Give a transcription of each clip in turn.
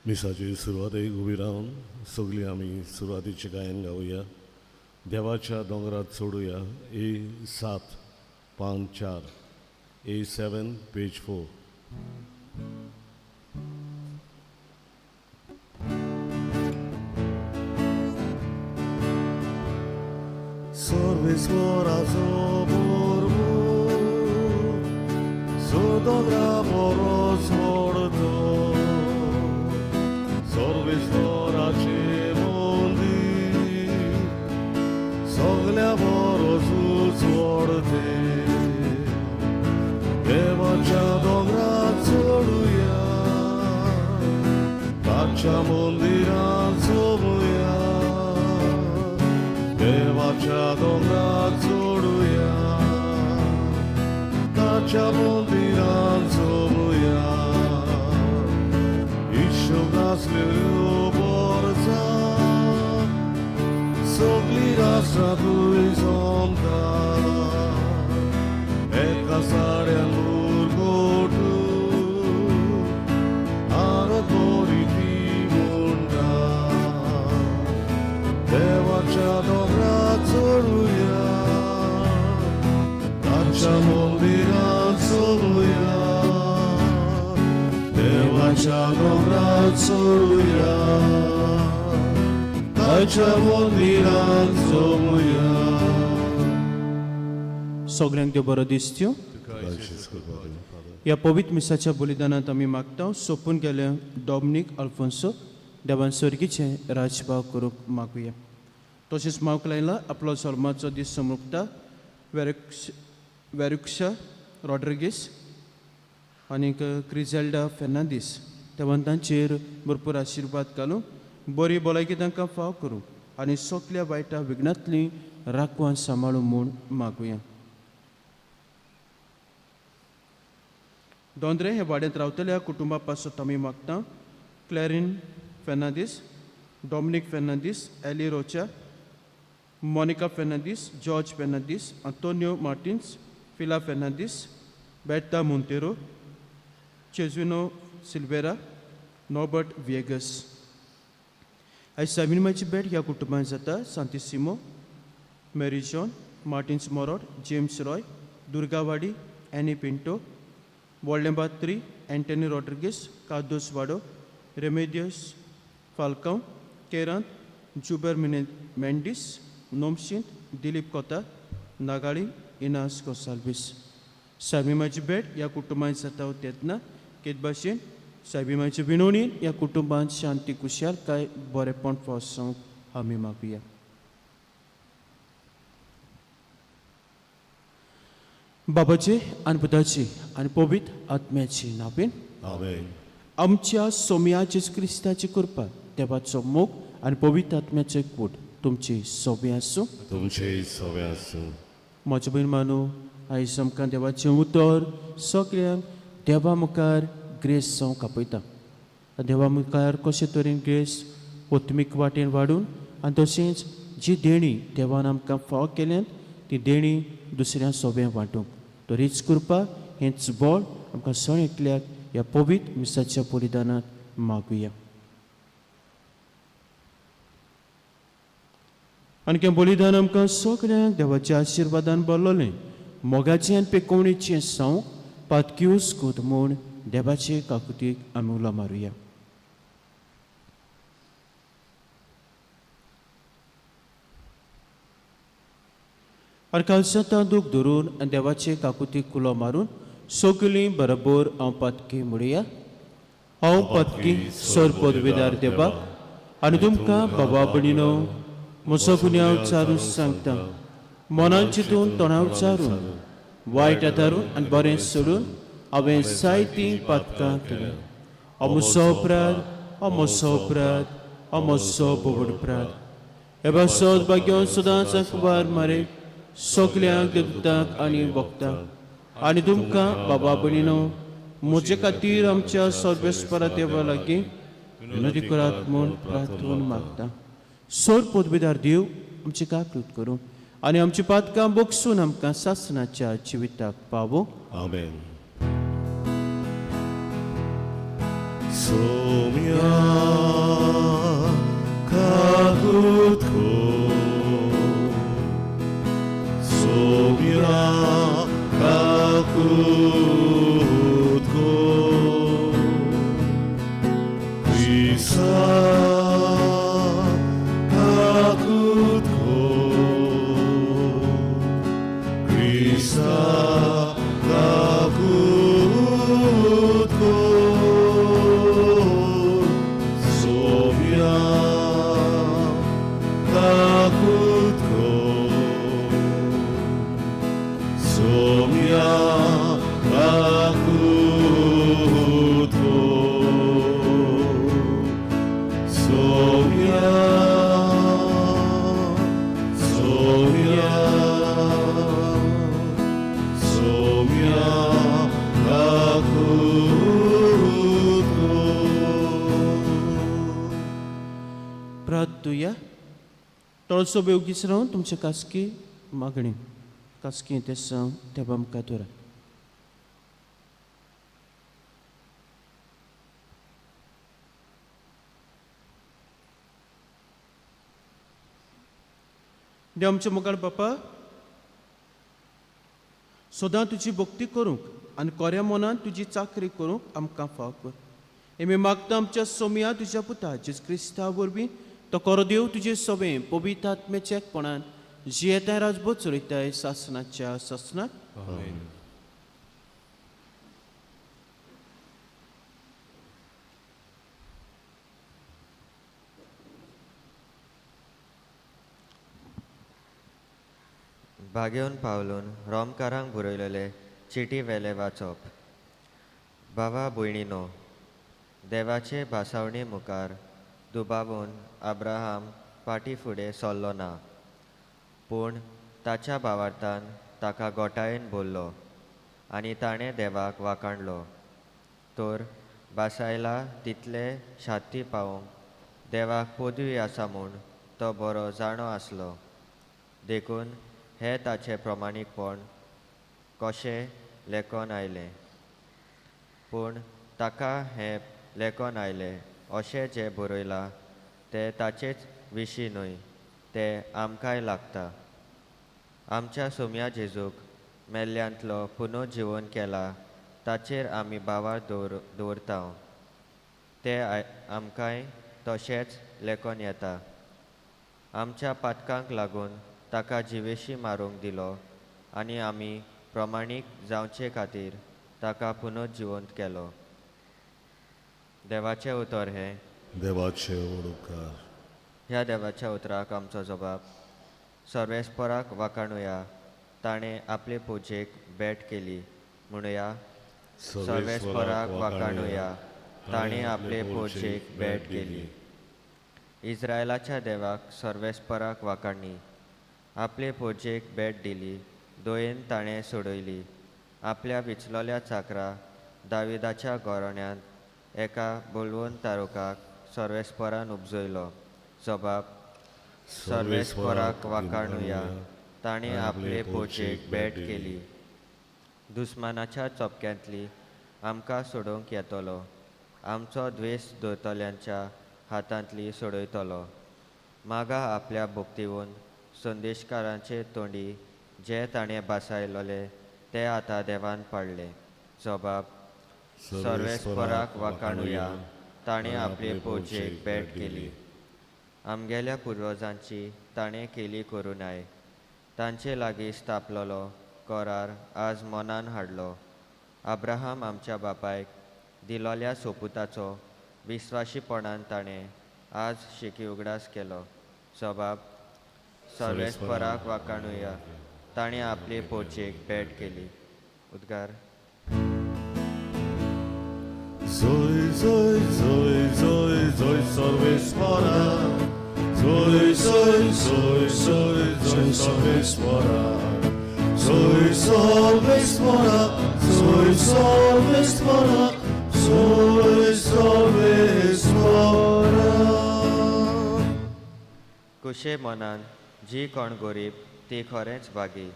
मिसाची सुरवातेक उबी रावन सगळीं आमी सुरवातीचें गायन गावया. देवाच्या दोंगरात सोडुया. ए 7 5 4, ए 7 पेज 4. सर्वेस्वराचो प्रभू दोंगरा बरो सोडतो. सर्वेस्वराचे मंदीर सगल्या बरो सोडते. देवाच्या दोंगरात चडुया, ताच्या मंदिरात सोबुया. देवाच्या दोंगरात चडुया, ताच्या मंदिरात सोबुया. इशोक आसल्यो वर्सां सगळीं राष्ट्रां थंय जमता. एका साड्यान मुरगोटू आरत बरी ती म्हणटा. देवाच्या दोंगरात चडुया, ताच्या मंदिरात सोबुया. देवाच्या दोंगरात चडुया, ताच्या मंदिरात सोबुया. सगळ्यांक देव बरो दिसत्यो. ह्या पवित्र मिसाच्या बलिदानांत आमी मागता सोंपून गेल्या डॉमनीक अल्फोन्सो देवान सर्गीचें राजभाव करूंक मागुया. तशेंच मावक लायला आपलो जल्माचो दीस समृक्ता वेरुक्षा रॉड्रिगीस आनीक क्रिजेल्डा फेर्नांदीस देवान तांचेर भरपूर आशिर्वाद घालूं, बरी भलायकी तांकां फाव करूं आनी सगल्या वायटा विघ्नांतली राखवान सांबाळूं म्हूण मागुया. दोंद्रे हे वाड्यांत रावतल्या कुटुंबा पासत आमी मागता Clarin Fernandes, Dominic Fernandes, Eli Rocha, Monica Fernandes, George Fernandes, Antonio Martins, Fila Fernandes, Bertha Monteiro, Chezwino Silveira, Norbert Viegas. आयज सामिनमाची भेट ह्या कुटुंबांत जाता Santissimo, Mary John, Martins Morot, James Roy, Durgawadi, Annie Pinto, Voldembatri, Anthony Rodrigues, Cardoz Wado, Remedios Falcao, Keranth, Juber Mendes, नोमशींत, Dilip कोता, नागाळी, इनास गोसाल्वीस. सायबिमाची भेट ह्या कुटुंबांत जाता तेन्ना केद भाशेन सायबिमाची विनवणी ह्या कुटुंबांत शांती कुशालकाय बरेपण फावसांक आमी मागुया. बाबाचे आनी पुताचे आनी पवित्र आत्म्याचे नांवेन आमेन. आमच्या सोम्या जेजू क्रिस्ताची कृपा, देवाचो मोग आनी पवित्र आत्म्याचो एकवट तुमची सोबी आसूं. तुमचे सवे आसूं. म्हज्या भयण मानू, आयज आमकां देवाचें उतर सगळ्यांक देवा मुखार ग्रेस जावंक आपयता. देवा मुखार कशे तरेन ग्रेस ओत्मीक वाटेन वाडून आनी तशेंच जी देणी देवान आमकां फावो केल्यात ती देणी दुसऱ्या सोबें वांटूंक तर हीच कृपा हेंच बळ आमकां सण एकल्याक ह्या पवित्र मिसाच्या बलिदानांत मागुया. आनी हें बलिदान आमकां सगळ्यांक देवाच्या आशिर्वादान भरलोलें मोगाचें आनी पेकोवणेचें सावंक पातक्यूस कोत म्हूण देवाचे काकुतीक आमी उलो मारुया. आनी कालसांत दूख धरून आनी देवाचे काकुतीक उलो मारून सगळीं बरोबर हांव पातकी म्हणुया. हांव पातकी सर पदवेदार देवा आनी तुमकां बाबा भयणीनो म्हजो गुन्यांव चारून सांगता. मनान चिंतून तोंडाव चारून वायट आदारून आनी बरें सोडून हांवें जायतीं पातकां केलीं. अमसो अपराध, अमसो अपराध, अमसो बोबड अपराध. हे पासत भाग्य सदांच अखबार मारे सगल्यांक देवताक आनी भक्ताक आनी तुमकां बाबा भयणीनो म्हजे खातीर आमच्या सर्वेस्परा देवा लागीं विनोदी करात म्हूण प्रार्थून मागता. सोर पदवीदार देव आमची काकृत करूं आनी आमची पातकां बोगसून आमकां सासणाच्या जिविताक पावो. आमेन. सोम्या Krista काकूत कर, क्रिस्ता काकूत कर, सोम्या काकूत कर, सोम्या काकूत कर, सोम्या, सोम्या, सोम्या काकूत कर. प्रार्थुया. तळसो बेवगीच रावन तुमचे कासकी मागणी कासकी ते सांग देवा मुखार दवरात. देव आमच्या मुखार बापा, सदां तुजी भक्ती करूंक आनी कोऱ्या मनान तुजी चाकरी करूंक आमकां फाव कर. हें मागता आमच्या सोमया तुज्या पुता जेजू क्रिस्ता वरवीं. तो कोरो देव तुजे सोबें पवित्र आत्म्याच्या एकपणान जियेताय राजबोध चलयताय सासनाच्या सासनाक. आमेन. भागेवन पावलून रोमकारांक बरयलेले चिटी वेले वाचप. भावा भयणीनो, देवाचे भासावणे मुखार दुबावून अब्राहम फाटीं फुडें सरलो ना, पूण ताच्या भावार्थान ताका गोटायेन बोल्लो आनी ताणें देवाक वाखाणलो. तर भासायला तितले शांती पावोवंक देवाक पदवी आसा म्हूण तो बरो जाणो आसलो. देखून हें ताचें प्रमाणीकपण कशें लेखन आयलें, पूण ताका हें लेखन आयलें अशें जें बरयलां तें ताचेच विशीं न्हय, तें आमकांय लागता. आमच्या सोम्या जेजूक मेल्ल्यांतलो पुनर्जिवन केला ताचेर आमी भावार दवरता, तें आमकांय तशेंच लेखन येता. आमच्या पातकांक लागून ताका जिवेशी मारूंक दिलो आनी आमी प्रमाणीक जावचे खातीर ताका पुनर्जिवंत केलो. देवाचें उतर हें. देवाचे व्हड उपकार. ह्या देवाच्या उतराक आमचो जबाब. सर्वेस्पराक वाखाणुया, ताणें आपले पुजेक भेट केली म्हणुया. सर्वेस्पराक वाखाणुया, ताणें आपले पुजेक भेट केली. इस्रायलाच्या देवाक सर्वेस्पराक वाखाणणी. आपले पुजेक भेट दिली, दोयेन ताणें सोडयली. आपल्या विचलोल्या चाकरा दाविदाच्या घराण्यांत एका बलवंत तारुकाक सर्वेस्परान उपजयलो. जबाब. सर्वेस्पराक वाखाणुया, ताणें आपले पुजेक भेट केली. दुस्मानाच्या चपक्यांतली आमकां सोडोवंक येतलो, आमचो द्वेस दवरतल्यांच्या हातांतली सोडयतलो. मागा आपल्या भक्तीवून संदेशकारांचे तोंडी जे ताणें भासायलोले ते आतां देवान पाडले. जबाब. सर्वेस्पराक वाखाणुया, ताणें आपले पुजेक भेट केली. आमगेल्या पुर्वजांची ताणें केली करुणाय, तांचे लागीं स्थापलोलो करार आज मनान हाडलो. अब्राहम आमच्या बापायक दिलोल्या सोपुताचो विस्वाशीपणान ताणें आज शेकी उगडास केलो. जबाब. सर्वेस्पराक वाखाणुया, ताणें आपले पोचेक भेट केली. उद्गार. जय जय जय जय जय सर्वेस्परा, जय जय जय जय जय सर्वेस्परा, जय सर्वेस्परा, जय सर्वेस्परा, जय सर्वेस्परा. कुशे मनान जी कोण गरीब ती खरेंच भागी,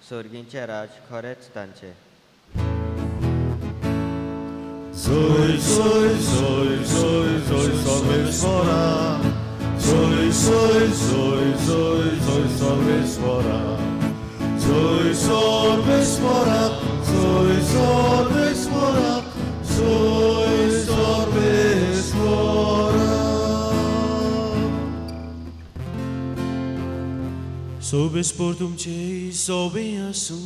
सोर्गींचें राज खरेंच तांचें. जय जय जय जय जय सर्वेस्परा, जय जय जय जय जय सर्वेस्परा, जय सर्वेस्परा, जय सर्वेस्परा, जय सर्वेस्परा. सोबेस्पोर तुमचे सोबे आसूं.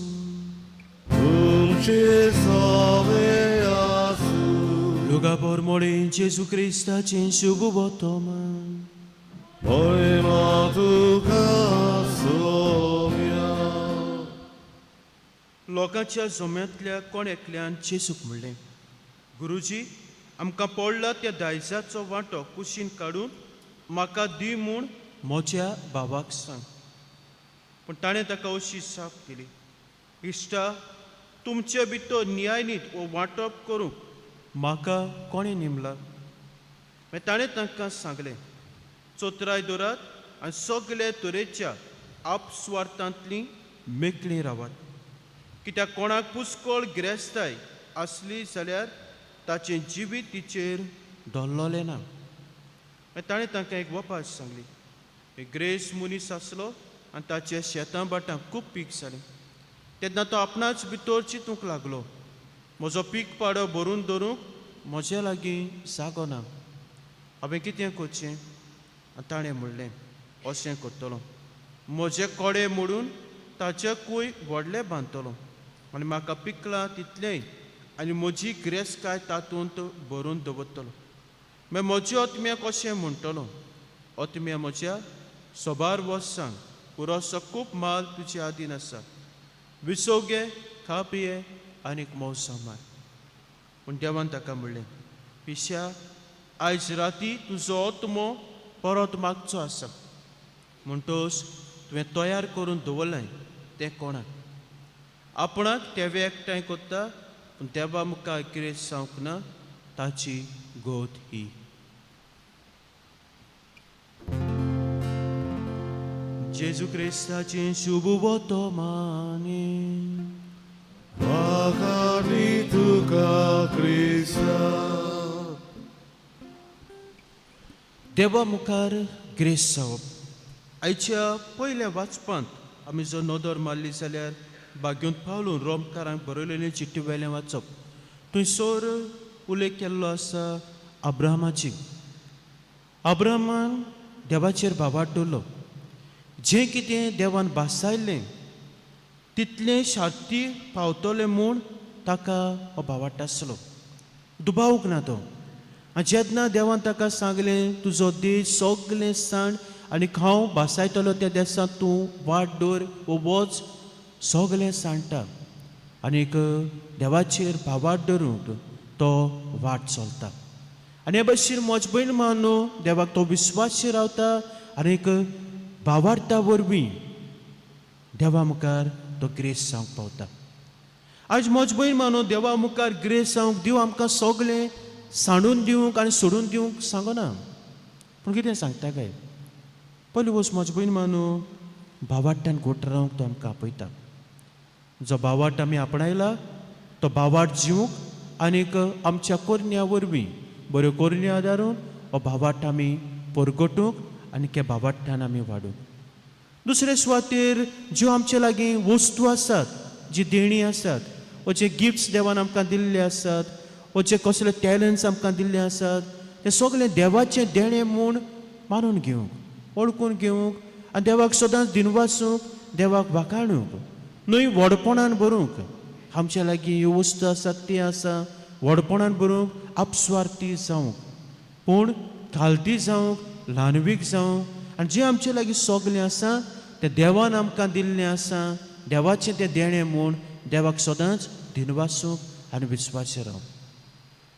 तुमचे सवे आसूं. लुगा पोरमोळे जेजू क्रिस्ताचें शुभ वर्तमान. महिमा तुका सोम्या. लोकांच्या जम्यांतल्या कोण एकल्यान जेजूक म्हणलें, गुरुजी, आमकां पडला त्या दायजाचो वांटो कुशीन काडून म्हाका दी म्हूण म्हज्या भावाक सांग. पूण ताणें ताका अशी जाप दिली, इश्टा, तुमचे भितर न्यायनीत वो वांटप करूंक म्हाका कोणें नेमला? मागीर ताणें तांकां सांगलें, चोत्राय दवरात आनी सगळे तरेच्या आपस्वार्थांतलीं मेकळीं रावात, कित्याक कोणाक पुस्कळ गिरेस्ताय आसली जाल्यार ताचें जिवीत तिचेर धरलोलें ना. मागीर ताणें तांकां एक वपास सांगली. एक ग्रेस मनीस आसलो आनी ताचे शेतां भाटां खूब पीक जालें. तेन्ना तो आपणाच भितर चिंतूंक लागलो, म्हजो पीक पाडो भरून दवरूंक म्हजे लागीं जागो ना, हांवें कितें करचें? आनी ताणें म्हणलें, अशें करतलो, म्हजे कोडे मोडून ताच्याकूय व्हडलें बांदतलो आनी म्हाका पिकलां तितलेंय आनी म्हजी गिरेस्तकाय तातूंत भरून दवरतलो. मागीर म्हज्या आत्म्याक अशें म्हणटलो, आत्म्या म्हज्या, सोबार वर्सांक पुरोसो खूब माल तुजे आदीन आसा, विसव घे, खा, पिये आनीक मौसां मार. पूण देवान ताका म्हणलें, पिश्या, आयज राती तुजो आत्मो परत मागचो आसा, म्हणटच तुवें तयार करून दवरलें तें कोणाक? आपणाक तेवे एकठांय करता पूण देवा मुखार गिरेस्त जावंक ना ताची गोत ही. जेजू क्रिस्ताचें शुभ वर्तमान. वाखाणी तुका क्रिस्ता. देवा मुखार ग्रेस जावप. आयच्या पयल्या वाचपांत आमी जर नदर मारली जाल्यार भाग्योंत पावलून रोमकारांक बरयलेले चिट्टी वेलें वाचप, थंयसर उल्लेख केल्लो आसा अब्राहमाची. अब्राहमान देवाचेर भावार्थ दवरलो. जें कितें देवान भासायल्लें तितलें शार्ती पावतलें म्हूण ताका हो भावार्थ आसलो, दुबावूंक ना तो. आनी जेन्ना देवान ताका सांगलें, तुजो देश सगलें सांड आनी हांव भासायतलो त्या देसांत तूं वाट दवर वो वच, सगलें सांडटा आनीक देवाचेर भावार्थ दवरूंक तो वाट चलता. आनी हे भशेन म्हज भयण मानू देवाक तो विस्वासी रावता आनीक भावार्था वरवीं देवा मुखार तो ग्रेस जावंक पावता. आयज म्हज भयण मानू देवा मुखार ग्रेस जावंक देव आमकां सगळें सांडून दिवंक आनी सोडून दिवंक सांगना, पूण कितें सांगता काय? पयली वस्त म्हज भयण मानू भावार्तान घट रावंक तो आमकां आपयता. जो भावार्थ आमी आपणायला तो भावार्थ जिवंक आनीक आमच्या कोरण्या वरवीं बऱ्यो कोरण्यो आदारून हो भावार्थ आमी परगटूंक आनी त्या भावार्थान आमी वाडूंक. दुसरे सुवातेर ज्यो आमचे लागीं वस्तू आसात, जी देणी आसात वो जे गिफ्ट्स देवान आमकां दिल्ले आसात वो जे कसले टॅलंट्स आमकां दिल्ले आसात ते सगळे देवाचें देणें म्हूण मानून घेवंक, वळखून घेवंक आनी देवाक सदांच दिनवासूंक, देवाक वाखाणूंक, न्हय व्हडपणान भरूंक. आमच्या लागीं ह्यो वस्तू आसात ती आसा व्हडपणान भरूंक, आपस्वार्थी जावंक, पूण खालती जावंक, ल्हानवीक जावंक. आनी जें आमचे लागीं सगळें आसा तें देवान आमकां दिल्लें आसा, देवाचें तें देणें म्हूण देवाक सदांच दिनवासूंक आनी विस्वासी रावंक.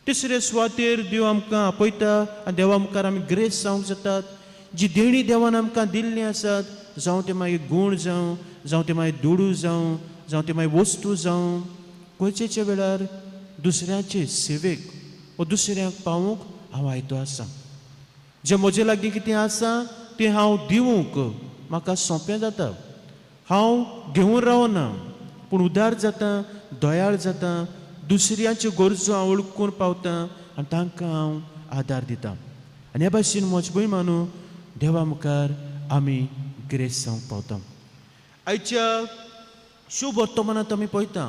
तिसरे सुवातेर देव आमकां आपयता आनी देवा मुखार आमी ग्रेस जावंक जातात. जी देणी देवान आमकां दिल्लीं आसात, जावं ते मागीर गूण जावं, जावं ते मागीर दुडू जावं, जावं ते मागीर वस्तू जावं, गरजेच्या वेळार दुसऱ्याचे सेवेक वो दुसऱ्यांक पावूंक हांव आयतो आसा. जें म्हजे लागीं कितें आसा तें हांव दिवूंक म्हाका सोंपें जाता. हांव घेवन रावना पूण उदार जाता, दयाळ जाता, दुसऱ्यांच्यो गरजो हांव वळखून पावता आनी तांकां हांव आदार दिता. आनी हे भाशेन म्हज भंय मानू देवा मुखार आमी ग्रेस जावंक पावता. आयच्या शुभ वर्तमानांत आमी पळयता,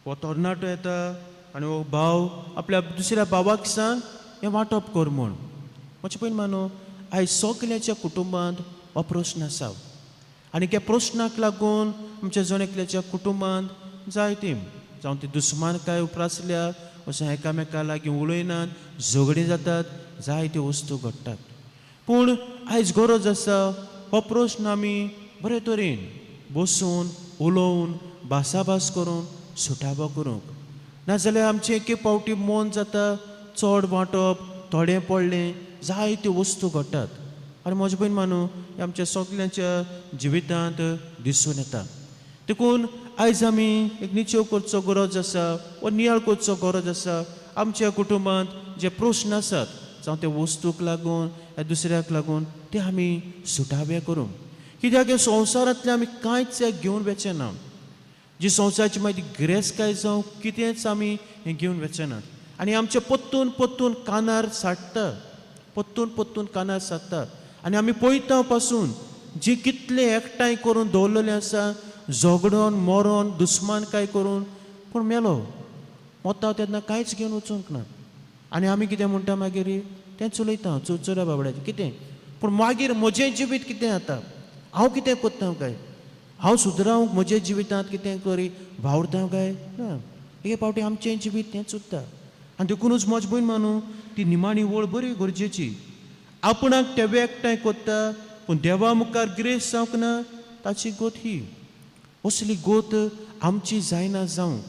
हो तरणाटो येता आनी हो भाव आपल्या दुसऱ्या भावाक सांग हें वांटप कर म्हूण. म्हजे पयलीं मानू आयज सगळ्याच्या कुटुंबांत हो प्रस्न आसा. आनी त्या प्रस्नाक लागून आमच्या जण एकल्याच्या कुटुंबांत जायती जावं ती दुस्मानकाय उप्रासल्या, अशें एकामेका लागीं उलयनात, झगडीं जातात, जायत्यो वस्तू घडटात. पूण आयज गरज आसा हो प्रस्न आमी बरे तरेन बसून उलोवन भासाभास करून सुटावो करूंक. नाजाल्यार आमचें एके फावटी मन जाता चड वांटप, थोडें पडलें, जायत्यो वस्तू घडटात. आनी म्हजे भयण मानू हें आमच्या सगल्यांच्या जिवितांत दिसून येता. देखून आयज आमी एक निचेव करचो गरज आसा वा नियाळ करचो गरज आसा. आमच्या कुटुंबांत जे प्रस्न आसात जावं ते वस्तूक लागून या दुसऱ्याक लागून ते आमी सुटावे करूंक. कित्याक हे संवसारांतले आमी कांयच घेवन वचें ना. जी संवसाराची मागीर गिरेस्तकाय जावं कितेंच आमी हें घेवन वचनात. आनी आमचें परतून परतून कानार साडटा, परतून परतून कानार साडटा. आनी आमी पळयता पासून जी कितलें एकठांय करून दवरलेलें आसा, झगडोन मरोन दुस्मानकाय करून, पूण मेलो मरता तेन्ना कांयच घेवन वचूंक ना. आनी आमी कितें म्हणटा मागीर तेंच उलयता चुरचुऱ्या बाबड्याचें कितें, पूण मागीर म्हजें जिवीत कितें जाता, हांव कितें करता काय, हांव सुदरावंक म्हज्या जिवितांत कितें करी वावुरता काय ना. एके फावटी आमचें जिवीत तेंच उरता. आनी देखुनूच म्हज भयण मानू ती निमाणी वळ बरी गरजेची. आपणाक ते एकठांय करता पूण देवा मुखार ग्रेस जावंक ना ताची गोत ही. असली गोत आमची जायना जावंक,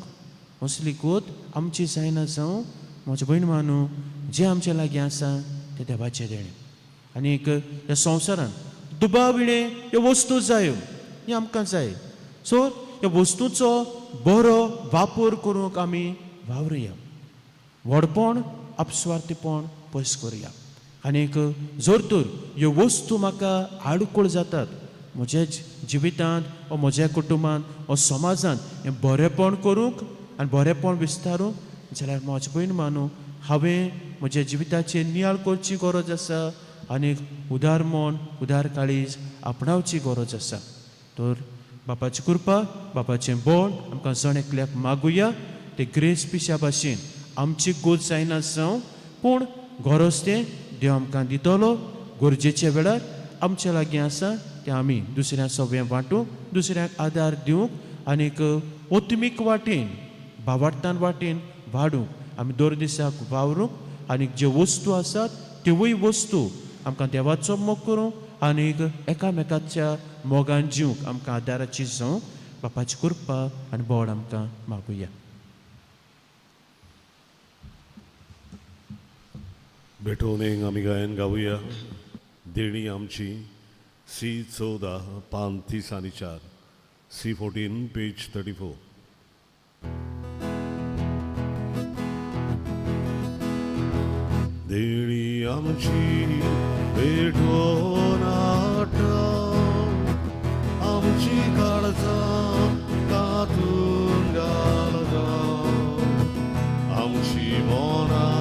असली गोत आमची जायना जावंक म्हजे भयण मानू जें आमच्या लागीं आसा तें देवाचें देणें. आनीक ह्या संवसारांत दुबाव विणें ह्यो वस्तू जायो, हें आमकां जाय. सो ह्या वस्तूचो बरो वापर करूंक आमी वावरुया, व्हडपण अपस्वार्थीपण पयस करुया. आनीक जर तर ह्यो वस्तू म्हाका आडखळ जातात म्हज्या जिवितांत वा म्हज्या कुटुंबांत वा समाजांत हें बरेंपण करूंक आनी बरेंपण विस्तारूंक जाल्यार म्हजे भयण मानू हांवें म्हज्या जिविताचेर नियाळ करची गरज आसा आनी उदार मन उदार काळीज आपणावची गरज आसा. तर बापाची कृपा बापाचें बळ आमकां जण एकल्याक मागुया. ते ग्रेस पिशा भाशेन आमची गोत जायना जावं, पूण गरज तें देव आमकां दितलो. गरजेच्या वेळार आमच्या लागीं आसा तें आमी दुसऱ्या सगळें वांटूंक, दुसऱ्यांक आदार दिवंक आनीक ओत्मीक वाटेन भावार्थान वाटेन वाडूंक आमी दर दिसाक वावरूंक. आनीक ज्यो वस्तू आसात त्योवूय वस्तू आमकां देवाचो मोग करूंक आनीक एकामेकाच्या मोगान जिवंक आमकां आदाराची जावं. बापाची कृपा आनी बळ आमकां मागुया. भेटवणेक आमी गायन गावया. देणी आमची सी 14 पान 30 आनी 4, सी 14 पेज 34. देणी आमची भेटवण आमची काळजां तातूंत घालता आमची मनां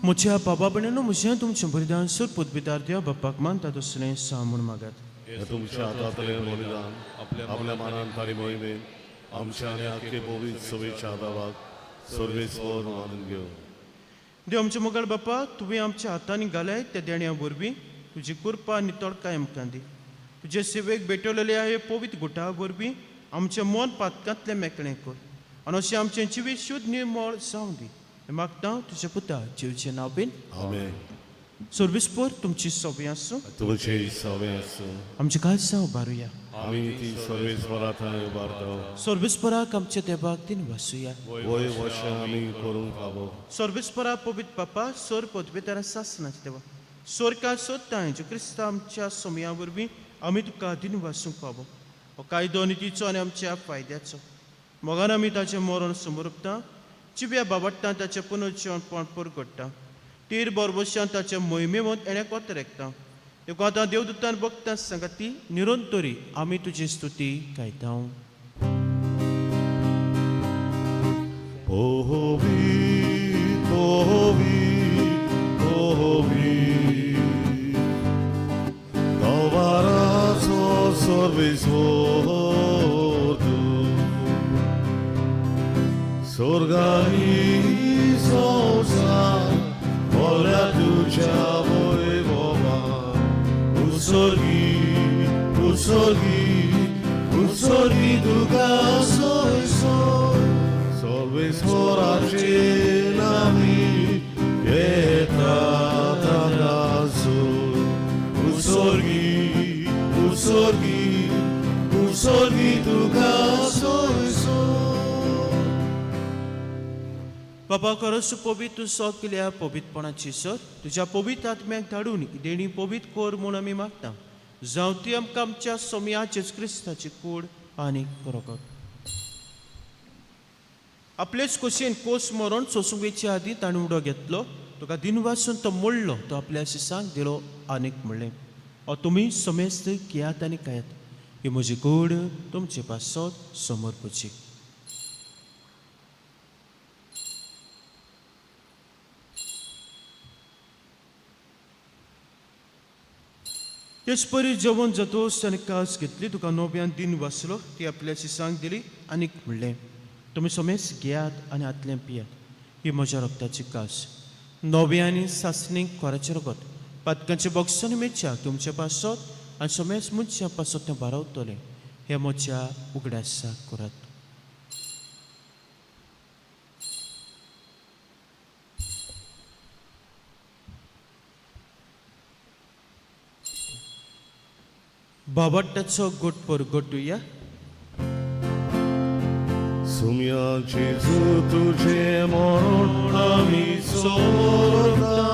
म्हज्या बाबा भयणीनो, म्हजें तुमचें बलिदान सर पदवीदार देव बापाक मानता तसलें सा म्हूण मागात. तुमच्या हातांतलें बलिदान आपल्या मानान तारी मोहिमेन आमच्या आनी आख्खे पवित्र सभेच्या दावाक सर्वेस्वर मानून घेवन. देव आमच्या मोगाळ बापा, तुवें आमच्या हातांनी घालाय त्या देण्या वरवीं तुजी कृपा आनी तळकाय आमकां दी. तुजे सेवेक भेटवलेले हे पवित्र गुटा वरवीं आमचें मन पातकांतलें मेकळें कर आनी अशें आमचें जिवीत शुद्ध निर्मळ जावं दी. मागता तुज्या पुता जेवचें नांव बीन. आमेन. सर्वेस्पर तुमची सवय आसूं. तुमचे सवे आसूं. आमची काळजां उबारुया. आमी ती सर्वेस्परा थंय उबारता. सर्वेस्पराक आमच्या देवाक दिन वासूया. वय वशें आमी करूंक फावो. सर्वेस्परा पवित्र बापा सोर पदवेदारा सासनाचे देवा सोरका सोदता जें क्रिस्ता आमच्या सोमया वरवीं आमी तुका दिन वासूंक फावो. हो कायदो नितीचो आनी आमच्या फायद्याचो. मोगान आमी ताचें मरण समर्पता, जिव्या बाबाट्टा ताचें पुनर्जीवनपण परगट्टा, तीर बरबशान ताच्या मोहिमेवंत येणे कोतरेकता. देखून आतां देवदूतान बघता सांगाती निरंतरी आमी तुजी स्तुती गायता. Ovi, ovi, ovi, Dovarazo sorvisortu, Sorgani sosa, vola tuja voivova, Usorgi, usorgi, usorgi duka soi soi, सर्वेश्वराचे नामी घेता ताकासो. उसोर्गी उसोर्गी उसोर्गी तुका सोयसो. बाबा खरोच पवित्र सगल्या पवित्रपणाची सर तुज्या पवित्र आत्म्याक धाडून देणी पवित्र कर म्हूण आमी मागता. जावं ती आमकां आमच्या सोमया जेजू क्रिस्ताची कूड आनी रगत. आपलेच खोशयेन कोस मरण सोसूंक वेचे आदीं ताणें उडो घेतलो, तुका दिनवासून तो मोडलो, तो आपल्या शिसांक दिलो आनीक म्हणलें, हो तुमी समेस्त घेयात आनी खायात, ही म्हजी कूड तुमचे पासत समर्पची. तेच परी जेवण जातोच ताणें कास घेतली, तुका नव्यान दिन वाचलो, ती आपल्या शिसांक दिली आनीक म्हणलें, तुमी समेज घेयात आनी हातलें पियात, ही म्हज्या रक्ताची कास, नव्या आनी सासणीक कोराचें रगत, पातकांचे बॉक्सान मेच्या तुमच्या पासत आनी समेज मनशां पासत तें बारावतलें. हें म्हज्या उगडासाक करात. बाबाट्याचो गोट परगटुया. सुम्या जेजू तुझे मरण आमी सोडता,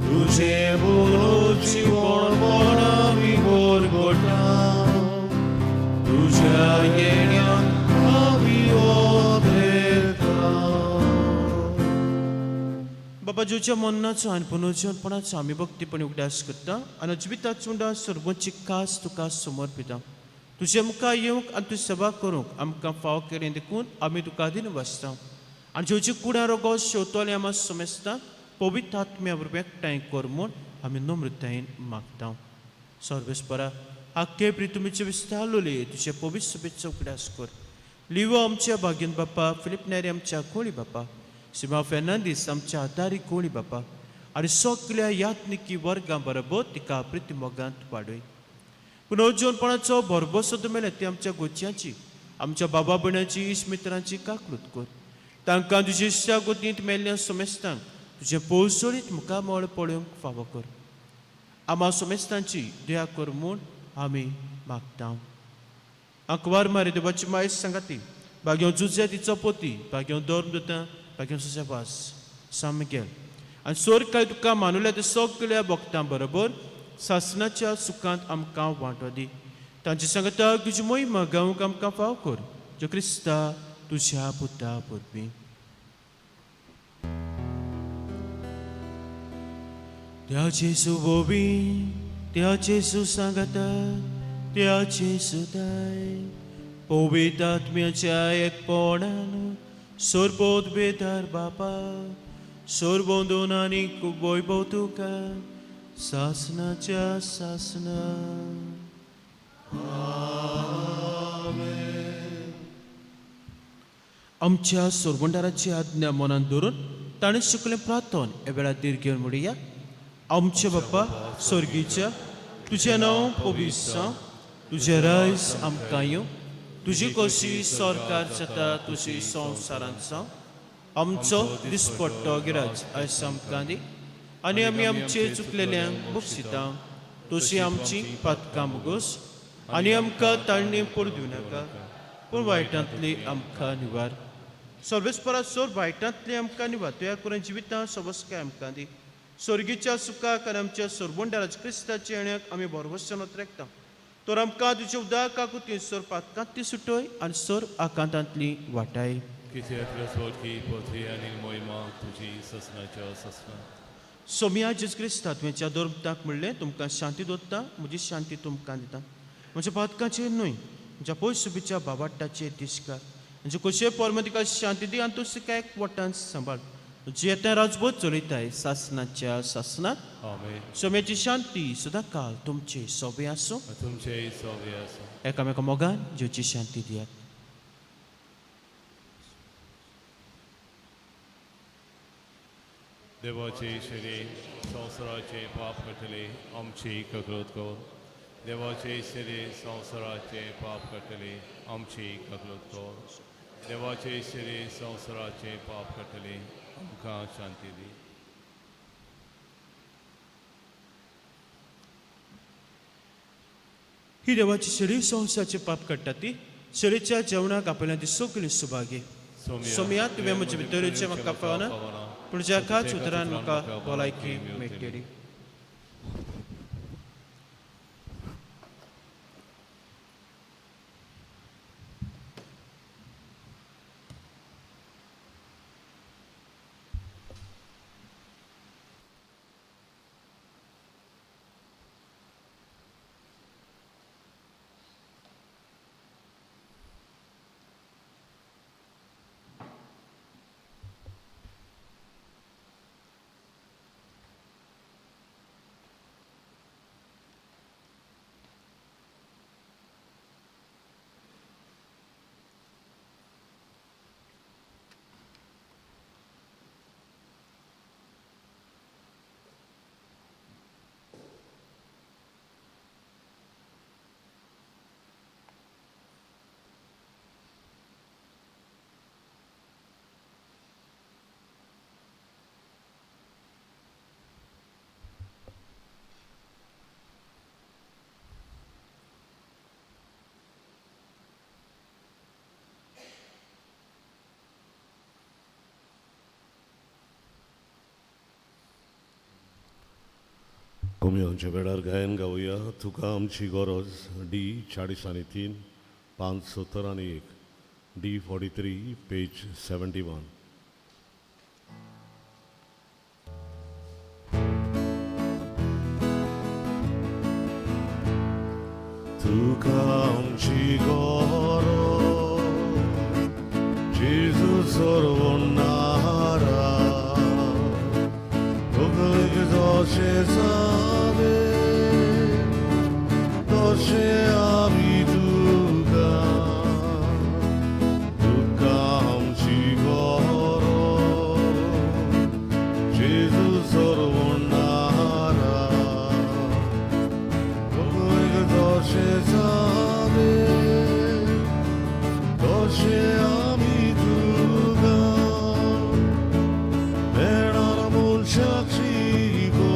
तुझे बोलो जिवणपण आमी गोरगोटा, तुझ्या येण्याक आमी ओदेता. बाबा जेवच्या मरणाचो आनी पुनर्जीवनपणाचो आमी भक्तीपणी उगडास करता आनी जिविताचो उंडा सर्वोच्च कास तुका समर्पिता. तुजे मुखार येवंक आनी तुजी सेवा करूंक आमकां फाव केलें देखून आमी तुका दिन वाचता आनी जेवची कुडां रोगो शेवतोले आमा समेस्ता पवित्र आत्म्या वरवीं एकठांय कर म्हूण आमी नम्रतायेन मागता. सर्वेस्परा आख्खे प्रितुमीचे विस्तारलोले तुजे पवित्र सभेचो उगडास कर. लिवो आमच्या भाग्यन बापा, फिलीप नेरी आमच्या कोळी बापा, सिमा फेर्नांदीस आमच्या आदारी कोळी बापा आनी सगल्या यात्निकी वर्गां बरोबर तिका प्रितीमोगांत वाडय. पुनर्जीवनपणाचो भरभोसो मेले ती आमच्या गोचयांची, आमच्या बाबा भयणाची, इश्ट मित्रांची काकळूत कर. तांकां तुजे इश्टा गोतींत मेल्ल्या समेस्तांक तुजें पोळसोळीत मुखामळ पळोवंक फावो कर. आमा समेस्तांची दया कर म्हूण आमी मागता. आंकवार मारी देवाची मायस सांगाती भाग्यो जुजे तिचो पोती, भाग्यो धर्म दिता, भाग्यो सुसेवास सामकेल आनी सोर काय तुका मानुल्या ते सगल्या भक्तां बरोबर सासणाच्या सुखांत आमकां वांटो दी. तांचे सांगता तुजी मोहिमा गावंक आमकां फाव कर, जो क्रिस्ता तुज्या पुता वरवीं. त्या जेजू बोबी, त्या जेजू सांगता, त्या जेजू दाय पवित्र आत्म्याच्या एकपणान सोरबोत बेदार बापा सोरबोंदून आनी वैभव तुका सासनाच्या सासना. आमच्या सोरबंडाराची आज्ञा मनान धरून ताणें शिकलें प्रार्थन ह्या वेळार दीर्घ घेवन म्हणया. आमचे बाप्पा स्वर्गीच्या, तुजें नांव पवित्र जावं, तुजें रायज आमकां येवं, तुजी कशी सरकार जाता तुजी संवसारांत जावं. आमचो दिसपट्टो गिराज आयज आमकां दी आनी आमी आमचे चुकलेल्यांक बक्षिता तशी आमची पातकां मुगोस आनी आमकां ताळणी पोर दिवं नाका पूण वायटांतली आमकां निवार. सर्वेस्परा सोर वायटांतली आमकां निवार तुया करून जिवितां सवस्काय आमकां दी. स्वर्गीच्या सुखाक आनी आमच्या सोरबोंडाराज क्रिस्ताच्या येण्याक आमी भरवसान रेखता. तर आमकां तुज्या उदार काकुतीन सोर पातकांतली सुटय आनी सोर आकांतांतली वाटाय. तुजी ससना. सोमिया जेजू क्रिस्ता तुवें दोर्मताक म्हणलें तुमकां शांती दवरता म्हजी शांती तुमकां दिता. म्हज्या पातकाचेर न्हय म्हज्या पयसुबीच्या बाबाट्टाचेर दिसकार म्हजे कशे पोरमतिका शांती दी आनी तूं सुखाक वटान सांबाळ. तुजी येता राजबोध चलयताय सासनाच्या सासनात. आमेन. सोम्याची शांती सदां काल तुमचे सोबे आसूं. तुमचे सोबे आसूं. एकामेका मोगान जेवची शांती दियात. देवाचे शरीर संवसाराचे पाप काडटले आमची ककलत कर. देवाचे शरीर संवसाराचे पाप काडटले आमची ककलत कर. देवाचे शरीर संवसाराचे पाप काडटले आमकां शांती दी. ही देवाची शरीर संवसाराचे पाप काडटा ती शरीरच्या जेवणाक आपल्या ती सगळी सुभागी. सोमया तुवें म्हजे भितरचे म्हाका पावना पूण ज्या एकाच उतरान म्हाका भलायकी मेळटली. कोमयांच्या वेळार गायन गावया तुका आमची गरज डी 40 आनी 3 5 70 आनी 1 डी 43 पेज 71. तुका आमची गरज जेजू सर्वनारा दशे जाले दशे आमी तुका तुका आमची गरज जेजू सर्वनारा दशे जाले दशे आमी तुका भेणार मनशाक शिको.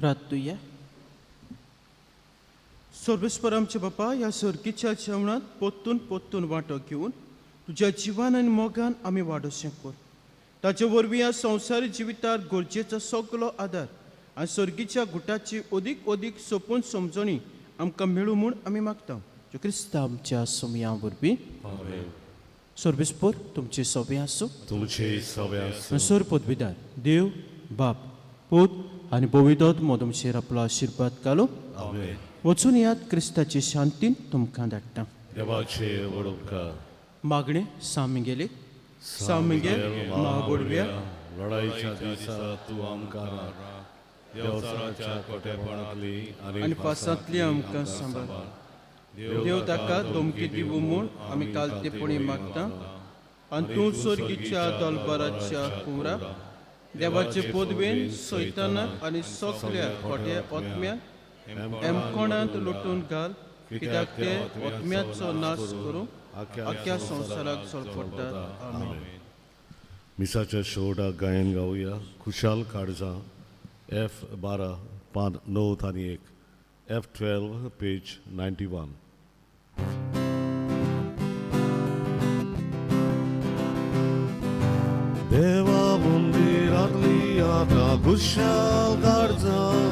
प्रार्थुया. सर्वेस्पर आमच्या बापा, ह्या सर्गीच्या जेवणांत पोत्तून पोत्तून वांटो घेवन तुज्या जिवान आनी मोगान आमी वाडोवचें कर. ताचे वरवीं ह्या संवसारी जिवितार गरजेचो सगलो आदार आनी सर्गीच्या गुटाची अदीक अदीक सोपून समजणी आमकां मेळूं म्हूण आमी मागता, जो क्रिस्तांव आमच्या सोमया वरवीं. आमेन. सर्वेस्पर तुमचे सोबे आसूं. तुमचे सवे आसूं. सर पदवीदार देव बाप, पूत आनी पवित्र तुमचेर आपलो आशिर्वाद घालूं. आमेन. वचून यात, क्रिस्ताचे शांतीन तुमकां धाडटा. देवाचे व्हड उपकार. मागणें सामिगेले सामिगेल महाबोडव्या, लढाईच्या दिसा तूं आमकां राख. देवचाराच्या कोटेपणांतली आनी फासांतली आमकां सांबाळ. देव ताका धमकी दिवूं म्हूण आमी कालतेपणी मागता आनी तूं सर्गीच्या दलबराच्या कुंवरा देवाचे पदवेन सैतानाक आनी सगल्या खोट्या ओतम्याक एमकोणांत लुटून घाल, कित्याक ते ओतम्याचो नाश करूंक आख्या संवसाराक चलपडटात. आमेन. मिसाच्या शेवटाक गायन गावया खुशाल काळजां, एफ 12 पान 9 आनी 1, एफ 12 पेज 91. देवा मंदिरांतली आतां खुशाल काळजां.